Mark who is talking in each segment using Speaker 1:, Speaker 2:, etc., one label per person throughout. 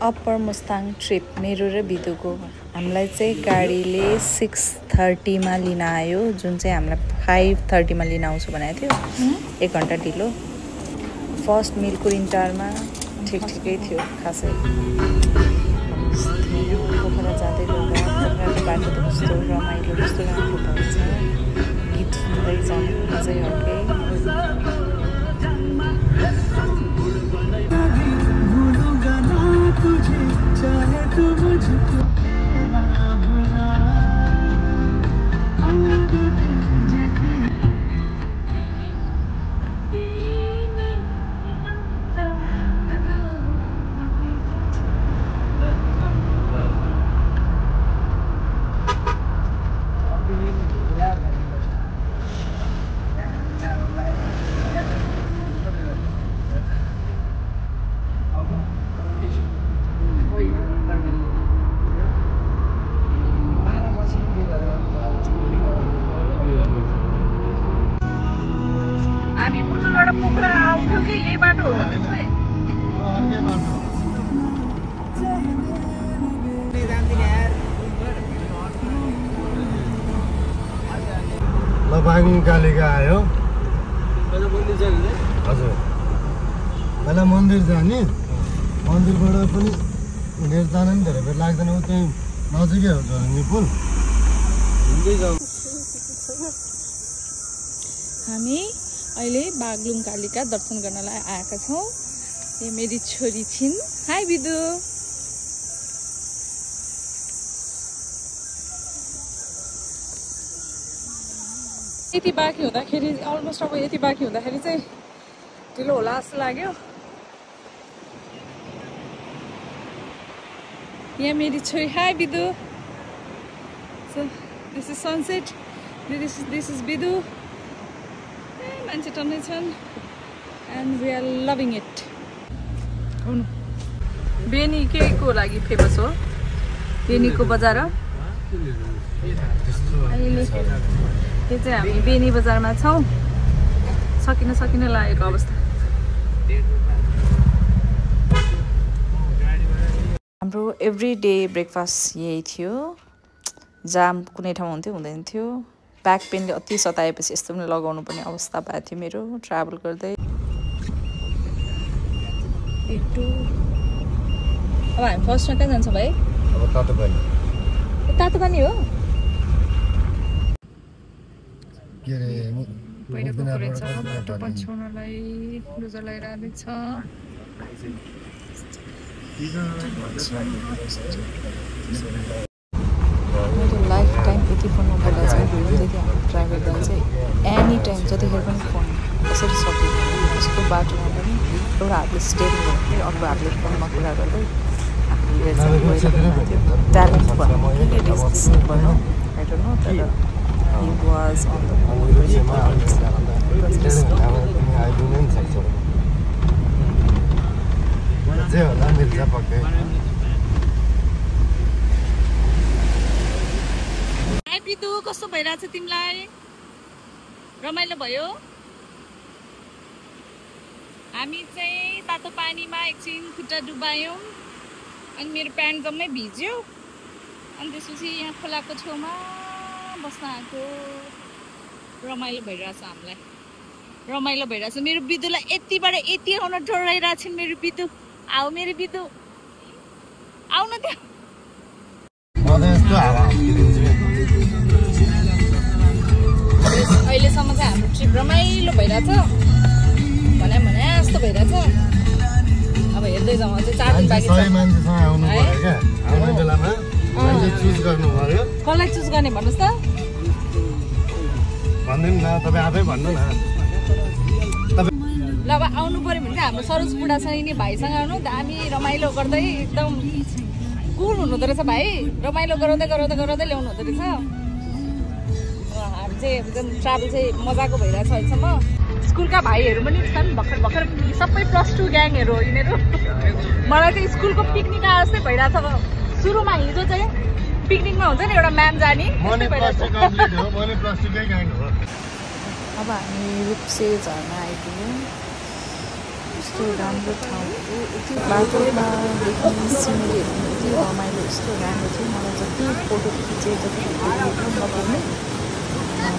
Speaker 1: Upper Mustang trip मेरो र बिदुको हामीलाई चाहिँ गाडीले 6:30 मा लिन आयो जुन चाहिँ हामीलाई 5:30 मा लिन आउँछु भनेको थियो 1 घण्टा ढिलो फर्स्ट मिल कुरिन्टारमा ठिकै थियो खासै पोखरा जाँदै गर्दा पोखराको बाटो त कस्तो रमाइलो कस्तो राम्रो भन्छ गीत सुन्दै जानु मजै अर्कै
Speaker 2: बागलुङ कालिका आयो हजुर पहिला मन्दिर जाने मन्दिरबाट पनि हिँडेर जान नि धेरै बेर लाग्दैन त्यही नजिकै हो झोलुङ्गे पुल
Speaker 1: हामी अहिले बागलुङ कालिका दर्शन गर्नलाई आएका छौँ यो मेरी छोरी छिन् हाई बिदु यति बाँकी हुँदाखेरि अलमोस्ट अब यति बाँकी हुँदाखेरि चाहिँ ढिलो होला जस्तो लाग्यो यहाँ मेरी छोरी hi Bidu so this is sunset this is Bidu मान्छे टन्नै छन् and we are loving it Beni के को लागि फेमस हो बेनीको बजार अहिले यो चाहिँ हामी बेनी बजारमा छौँ सकिन लागेको अवस्था हाम्रो एभ्री डे ब्रेकफास्ट यही थियो जाम कुनै ठाउँ हुँदैन थियो ब्याक पेनले अति सताएपछि यस्तो पनि लगाउनु पर्ने अवस्था भएको थियो मेरो ट्राभल गर्दै अब हामी फर्स्टमा कहाँ जान्छौँ भाइ तातो पानी हो पहिलो पोखरी छ बाटो पछ्याउनलाई लुजर लगाइरहेको छ मेरो लाइफ टाइम यति फोन नबोल्दा चाहिँ त्यति हाम्रो ड्राइभरलाई चाहिँ एनी टाइम जतिखेर पनि फोन कसरी सक्यो उसको बाटोमा पनि एउटा हातले स्टेरिङ गर्दै अर्को हातले फोनमा कुरा गर्दै आफूले ट्यालेन्ट भन्नु I don't know तर he was on the phone very Bidu कस्तो भइरहेछ तिमीलाई रमाइलो भयो हामी चाहिँ तातो पानीमा एकछिन खुट्टा डुबायौँ अनि मेरो प्यान्ट जम्मै भिज्यो अनि त्यसपछि यहाँ खोलाको छेउमा बस्न आएको रमाइलो भइरहेछ हामीलाई रमाइलो भइरहेछ मेरो बिदुलाई यतिबाट यति आउन डराइरहेको छिन् मेरो बिदु आऊ मेरो बिदु आउन त्यहाँ अहिलेसम्म चाहिँ हाम्रो ट्रिप रमाइलो भइरहेछ भने जस्तो भइरहेछ अब हेर्दै जाउँ अझै 4 दिन बाँकी छ कसलाई चुज गर्ने भन्नुहोस् त
Speaker 2: भन्दिनु न तपाईँ आफै भन्नु न
Speaker 1: ल अब आउनु पर्यो भने चाहिँ हाम्रो सरोज बुढासँग नि भाइसँग आउनु दामी रमाइलो गर्दै एकदम कुल हुनुहुँदो रहेछ भाइ रमाइलो गराउँदै ल्याउनु हुँदो रहेछ हामी चाहिँ एकदम ट्राभल चाहिँ मजाको भइरहेछ अहिलेसम्म स्कुलका भाइहरू पनि छन् भर्खर सबै +2 ग्याङहरू हो यिनीहरू मलाई चाहिँ स्कुलको पिकनिक आए जस्तै भइरहेछ सुरुमा हिजो चाहिँ पिकनिकमा हुन्छ नि एउटा म्याम जाने अब हामी रुप्से झर्ना आइपुग्यौँ कस्तो राम्रो ठाउँ हो, यति बाटोमादेखि सिनेरीहरू यति रमाइलो, यस्तो राम्रो थियो। मलाई जति फोटो खिचेँ, जति नपर्ने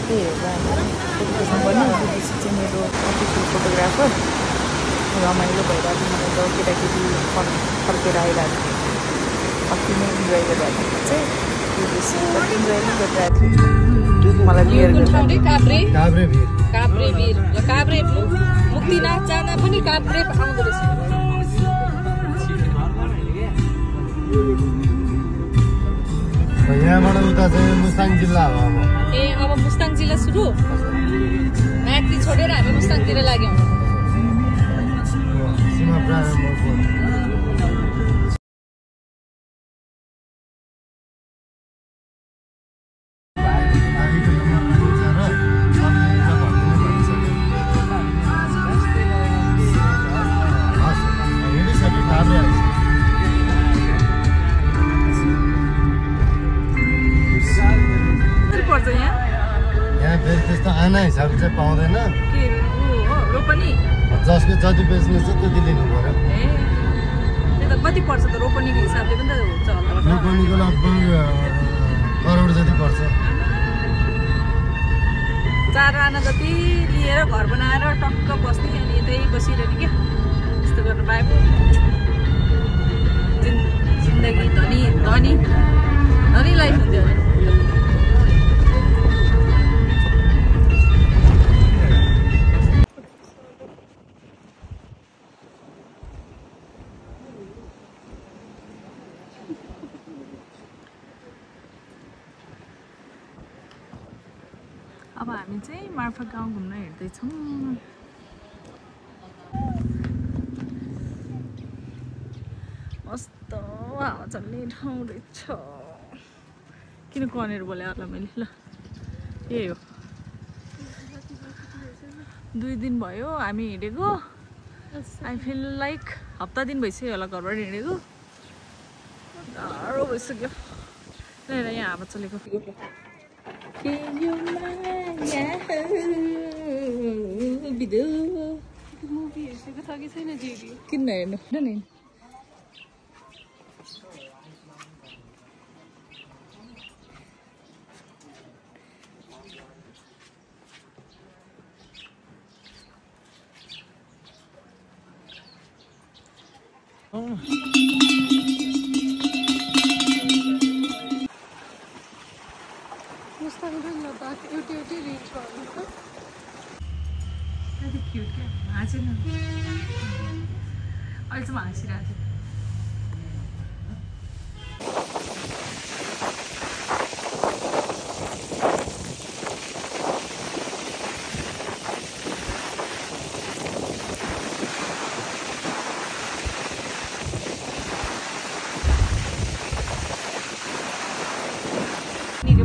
Speaker 1: त्यही हेरेर फोटो खिच्नुपर्ने। दिदी चाहिँ मेरो अफिसियल फोटोग्राफर। रमाइलो भइरहेको थियो मलाई जब केटाकेटी फर्केर आइरहेको थियो। कति नै इन्जोय गरिरहेको थियो चाहिँ त्यो बेसी कति इन्जोय नै गरिरहेको थियो। मलाई बियर काभ्रे भिर ल काभ्रे मुक्तिनाथ जाँदा पनि काभ्रे आउँदो रहेछ।
Speaker 2: यहाँबाट उता चाहिँ मुस्ताङ जिल्ला हो अब।
Speaker 1: ए अब मुस्ताङ जिल्ला सुरु, म्याग्दी छोडेर हामी मुस्ताङतिर लाग्यौँ।
Speaker 2: सीमा प्रारम्भ आना हिसाब चाहिँ पाउँदैन।
Speaker 1: रोपनी
Speaker 2: जसको जति बेच्नु छ त्यति लिनु पर्यो।
Speaker 1: कति पर्छ त रोपनीको हिसाबले पनि त हुन्छ होला।
Speaker 2: रोपनीको लगभग करोड जति पर्छ।
Speaker 1: 4 आना जति लिएर घर बनाएर टक्क बस्ने अनि यतै बसिरहने क्या, यस्तो गर्नु पाए जिन्दगी धनी धनी धनी लाइफ हुन्थ्यो। अब हामी चाहिँ मार्फत गाउँ घुम्न हिँड्दैछौँ। मस्त हावा चल्ने ठाउँ रहेछ। किन कनेर बोले होला मैले ल यही हो। 2 दिन भयो हामी हिँडेको। आई फिल लाइक हप्ता दिन भइसक्यो होला घरबाट हिँडेको। गाह्रो भइसक्यो। ल यहाँ हावा चलेको
Speaker 3: मुभी हेरेको छ कि छैन दिदी?
Speaker 1: किन हेर्नु नि?
Speaker 3: मुस्ताङ लद्दाख एउटै रेन्ज भयो।
Speaker 1: कति क्युट क्या, हाँसेन अहिलेसम्म हाँसिरहेको थियो।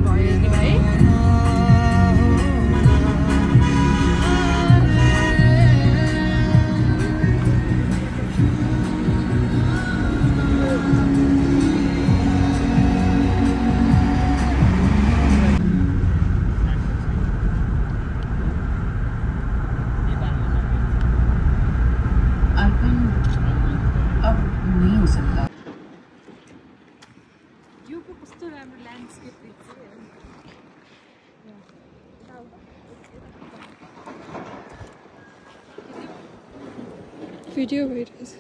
Speaker 1: भयो नि भाइ।
Speaker 3: Video videos.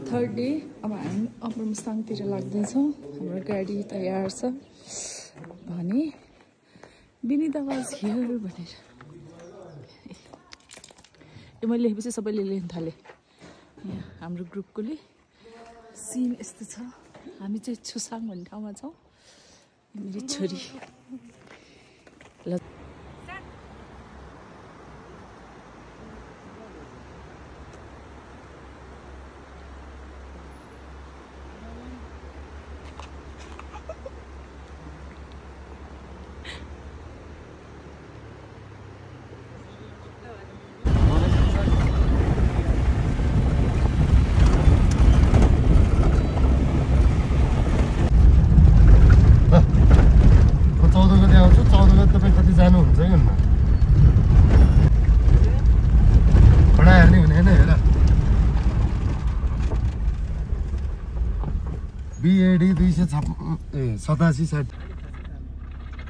Speaker 3: थर्ड डे अब हामी अप्पर मुस्ताङतिर लाग्दैछौँ। हाम्रो गाडी तयार छ भने
Speaker 1: विनिता वाज हियर भनेर यो मैले लेखेपछि सबैले लेख्न थाले यहाँ हाम्रो ग्रुपकोले सिन यस्तो छ हामी चाहिँ छुसाङ भन्ने ठाउँमा छौँ मेरो छोरी ल
Speaker 2: BAD 287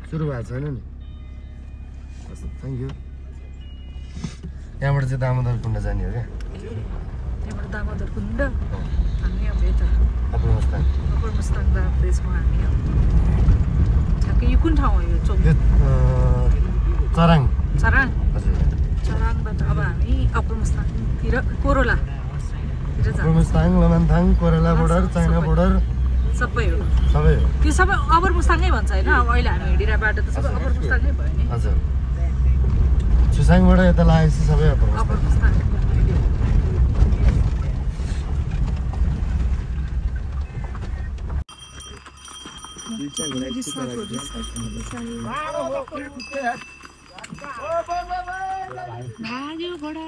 Speaker 2: सुरु भएको छैन नि थ्याङ्क यू यहाँबाट चाहिँ दामोदर कुण्ड जाने हो क्या
Speaker 1: त्यहाँबाट दामोदर कुण्ड हामी अब यता
Speaker 2: अप्पर मुस्ताङ
Speaker 1: जाँदैछौँ हामी ठ्याक्कै यो कुन ठाउँ हो यो चौक
Speaker 2: चराङ
Speaker 1: हजुर चराङबाट अब हामी अप्पर मुस्ताङतिर कोरोलातिर
Speaker 2: upper Mustang Lomanthang Korola border China border
Speaker 1: सबै हो त्यो सबै अप्पर मुस्ताङै भन्छ होइन अब अहिले हामी हिँडिरहेको बाटो त सबै अप्पर मुस्ताङै भयो नि
Speaker 2: हजुर छुसाङबाट यता लागेपछि सबै
Speaker 1: अप्पर मुस्ताङ भाग्यो घोडा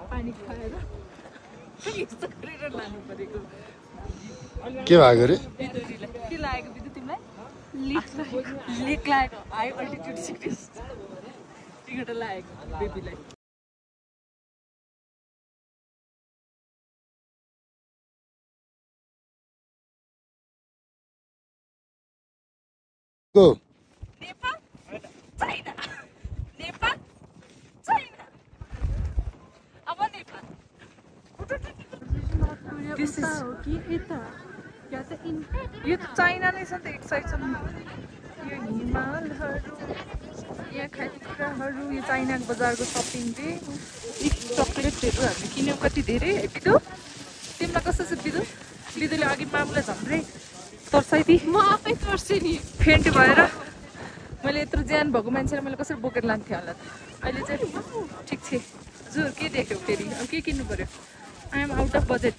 Speaker 1: पानी खाएर यस्तो गरेर लानु परेको
Speaker 2: के भएको अरे
Speaker 1: के लागेको दिदी तिमीलाई लेक लागेको हाई अल्टिट्युड सिकनेस टिकट लागेको बेबीलाई नेपाल चाइना नेपाल चाइना अब नेपाल यो चाइना नै छ नि त एक साइडसम्म यो हिमालहरू यहाँ खानेकुराहरू यो चाइनाको बजारको सपिङ चाहिँ चक्लेटहरू हामीले किन्यौँ कति धेरै बिदु तिमीलाई कस्तो छ बिदुले अघि मामुलाई झम्रै तर्साइदिए म आफै तर्सेँ नि फेन्ट भएर मैले यत्रो ज्यान भएको मान्छेलाई मैले कसरी बोकेर लान्थेँ होला त अहिले चाहिँ ठिक छ जुर के देख्यौ फेरि अब के किन्नु पर्यो I am out of budget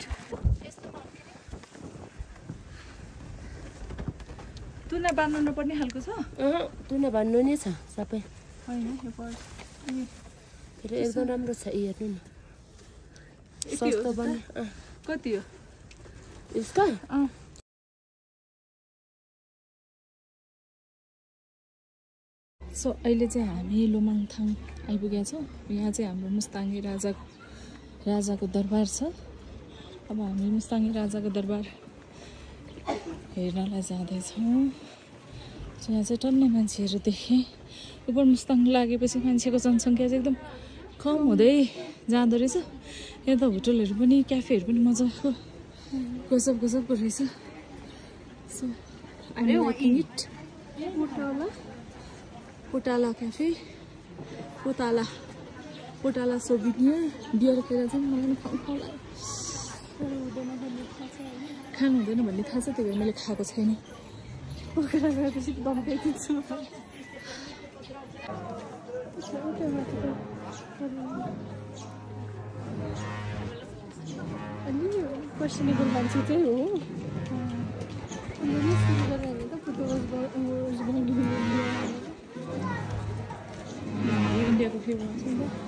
Speaker 1: तुना बान्नु नपर्ने खालको छ
Speaker 4: तुना बान्नु नै छ सबै
Speaker 1: होइन यो पर्स
Speaker 4: फेरि एकदम राम्रो छ हेर्नु न सस्तो पनि
Speaker 1: कति हो
Speaker 4: यसको
Speaker 1: सो अहिले चाहिँ हामी लोमाङथाङ आइपुगेका छौँ यहाँ चाहिँ हाम्रो मुस्ताङे राजाको दरबार छ अब हामी मुस्ताङे राजाको दरबार हेर्नलाई जाँदैछौँ यहाँ चाहिँ टन्नै मान्छेहरू देखेँ उपर मुस्ताङ लागेपछि मान्छेको जनसङ्ख्या चाहिँ एकदम कम हुँदै जाँदो रहेछ यहाँ त होटलहरू पनि क्याफेहरू पनि मजाको गजबको रहेछ सो पोटाला क्याफे पोटाला सोभिनियर बियर खेर चाहिँ मलाई पनि खानु हुँदैन भन्ने थाहा छ त्यही भएर मैले खाएको छैन
Speaker 3: क्वेसनेबल मान्छे चाहिँ हो
Speaker 1: इन्डियाको फेभर छ नि त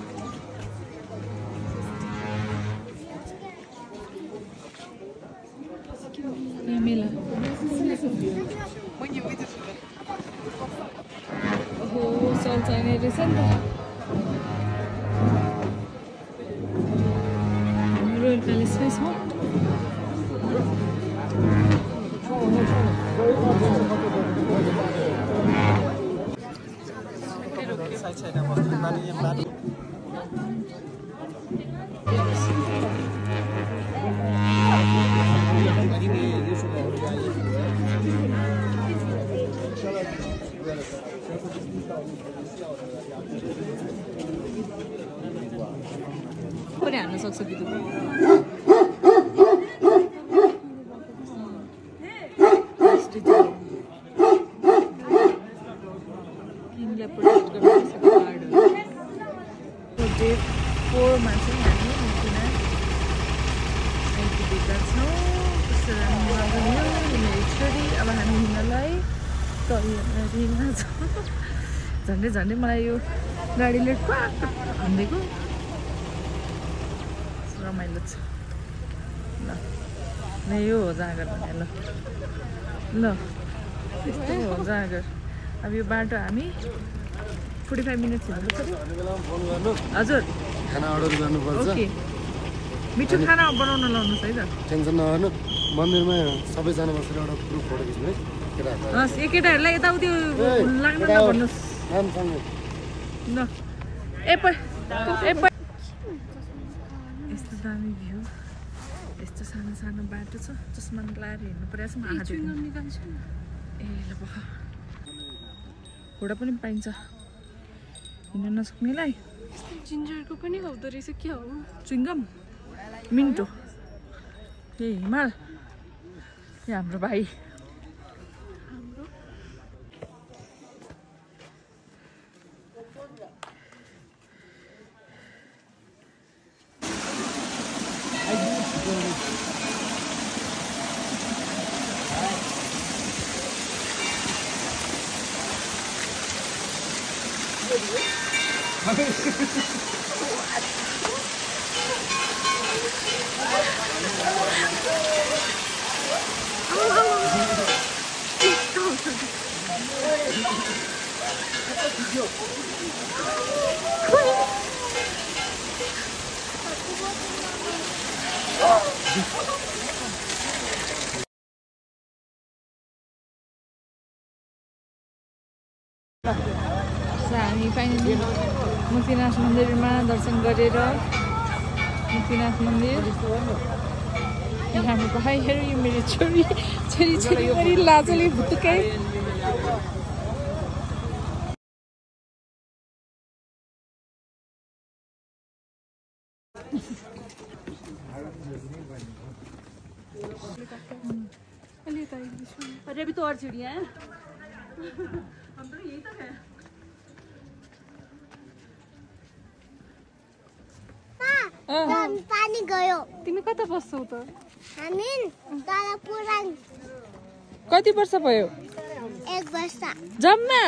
Speaker 1: यहाँ मेला ओहो सल चाहिने रहेछ नि त रोयल प्यालेसमै छ पनि हान्न सक्छ बिदु किङलाई प्रोटेक्ट गर्नु गार्डहरू डे 4 मा चाहिँ हामी मुक्तिना आइपुगेका छौँ। कस्तो राम्रो लाग्यो मेरो छोरी। अब हामी हिँड्नलाई तयारीमा छौँ। झन्डै झन्डै मलाई यो गाडीले ट्वाक हान्दिएको रमाइलो छ। ल यो हो जाँगर भने ल ल यस्तो हो जाँगर। अब यो बाटो हामी 45 मिनट हिँड्नु। हजुर
Speaker 2: खाना अर्डर गर्नुपर्छ।
Speaker 1: ओके मिठो खाना बनाउन लाउनुहोस् है त।
Speaker 2: टेन्सन नगर्नु। मन्दिरमा सबैजना बसेर एउटा ग्रुप फोटो खिच्नु है केटाहरू।
Speaker 1: हस् यो केटाहरूलाई यताउति लाग्नु नभन्नुहोस्
Speaker 2: राम्रोसँगै
Speaker 1: ल। यस्तो दामी भ्यू। यस्तो सानो सानो बाटो छ जसमा लाएर हिँड्नु परेको छ। म आँखा ए ल बख घोडा पनि पाइन्छ हिँड्न नसक्नेलाई।
Speaker 3: जिन्जरको पनि हुँदो रहेछ के हो
Speaker 1: चुइङ्गम मिन्टो ए हिमाल ए हाम्रो भाइ हामी फाइनली मुक्तिनाथ मन्दिरमा दर्शन गरेर मुक्तिनाथ मन्दिर हाम्रो भाइहरू यो मेरो छोरी छोरी लाजले भुतुकै
Speaker 3: अरे अभी तो और चिड़िया है हम तो यही तक है।
Speaker 5: पानी गयो।
Speaker 3: तिमी कता बस्छौ त?
Speaker 5: हामी तल पुराण
Speaker 1: कति वर्ष भयो?
Speaker 5: 1 वर्ष
Speaker 1: जम्मा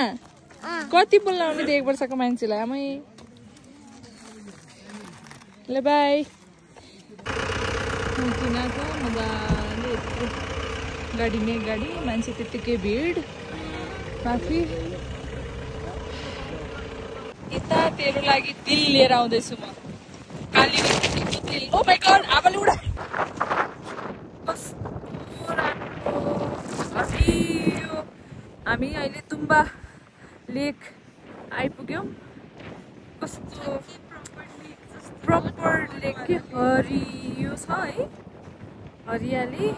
Speaker 1: कति बोल्न आउने त 1 वर्षको मान्छेलाई आमै ल बाई। मुक्तिनाथको मजाले गाडी नै गाडी मान्छे त्यत्तिकै भिड काफी। यता तेरो लागि दिल लिएर आउँदैछु म कालीको दिल। ओ माय गॉड आवाले उडाए कस्तो राम्रो हरियो। हामी अहिले तुम्बा लेक आइपुग्यौँ। कस्तो प्रपर लेक के हरियो छ है हरियाली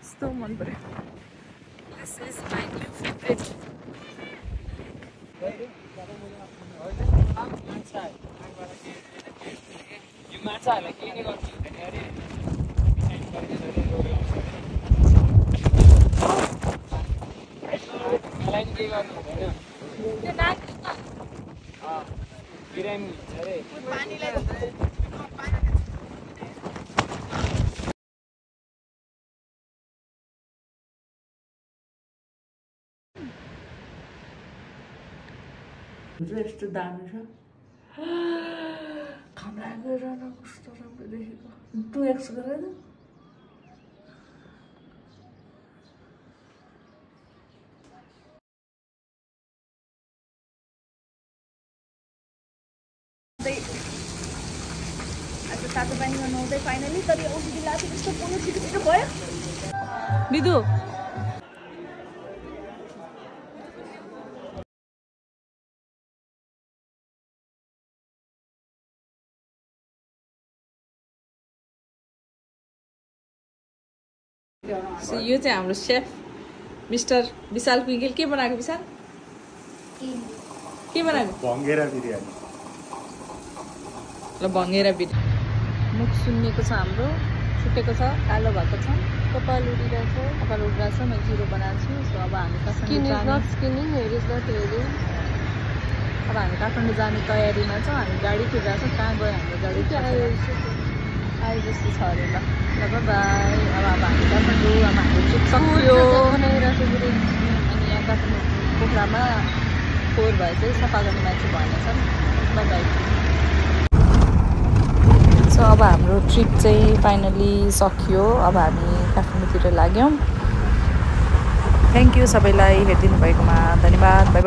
Speaker 1: कस्तो मन पर्यो। This is my new favourite. यस्तो दामी छ खाना गरेर कस्तो राम्रो देखेको 2x गरेर आज तातो पानीमा नुहाउँदै फाइनली तर औषधि लाएको त्यस्तो पुरो छिटो भयो बिदु। यो चाहिँ हाम्रो सेफ मिस्टर विशाल पिङ्गेल के बनाएको विशाल के बनाएको
Speaker 2: भङ्गेरा बिरयानी
Speaker 1: ल भङ्गेरा बिरयानी मुख सुन्निएको छ हाम्रो छुटेको छ कालो भएको छ
Speaker 4: कपाल उडिरहेको छ
Speaker 1: कपाल उडिरहेको छ म जिरो बनाएको छु सो अब हामी
Speaker 4: skin is not skinning hair is not hairing
Speaker 1: अब हामी काठमाडौँ जाने तयारीमा छौँ हामी गाडी कुदिरहेको छ कहाँ गयो हाम्रो गाडी आयो जस्तो छ अरे ल बाई अब हामी काठमाडौँ अब हाम्रो ट्रिप सक्यो अनि यहाँ काठमाडौँ पोखरामा फोहोर भए चाहिँ सफा गर्ने मान्छे भनेछ बाई सो अब हाम्रो ट्रिप चाहिँ फाइनली सकियो अब हामी काठमाडौँतिर लाग्यौँ थ्याङ्क यू सबैलाई हेरिदिनु भएकोमा धन्यवाद बाई